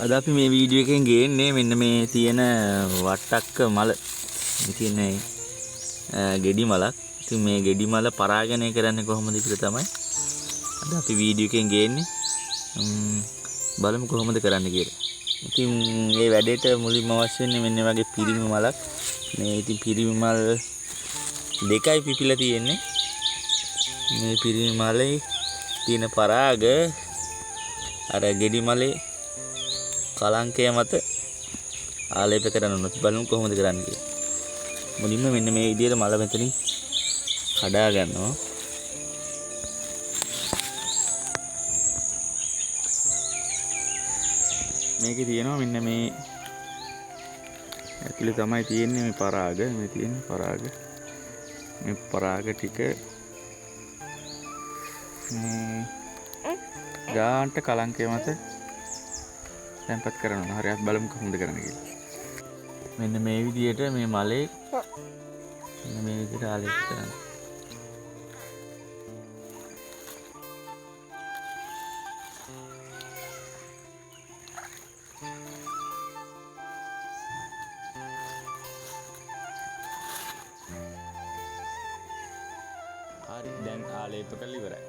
අද අපි මේ වීඩියෝ එකෙන් ගේන්නේ මෙන්න මේ තියෙන වට්ටක්ක මල. මේ තියෙන ගෙඩි මලක්. ඉතින් මේ ගෙඩි මල පරාගණය කරන්නේ කොහොමද කියලා තමයි අද අපි වීඩියෝ එකෙන් ගේන්නේ. බලමු කොහොමද කරන්න කියලා. ඉතින් මේ වැඩේට මුලින්ම අවශ්‍ය වෙන්නේ මෙන්න වගේ පිරිමි මලක්. මේ ඉතින් පිරිමි මල් දෙකයි පිපිලා තියෙන්නේ. මේ පිරිමි මලේ තියෙන පරාග අර ගෙඩි මලේ කලංකය මත ආලේප කරන්න ඕන. බලමු කොහොමද කරන්නේ කියලා. මුලින්ම මෙන්න මේ විදිහට මල මෙතනින් කඩා ගන්නවා. මේකේ තියෙනවා මෙන්න මේ ඇතුලේ තමයි තියෙන්නේ මේ පරාග. මේ තියෙන පරාග. මේ පරාග ටික මේ ගාන්ට කලංකය මත තැන්පත් කරනවා. හරි, අපි බලමු කොහොමද කරන්නේ කියලා. මෙන්න මේ විදිහට මේ මලේ මෙන්න මේ විදිහට ආලේප කරන්න. හරි, දැන් ආලේප කරලා ඉවරයි.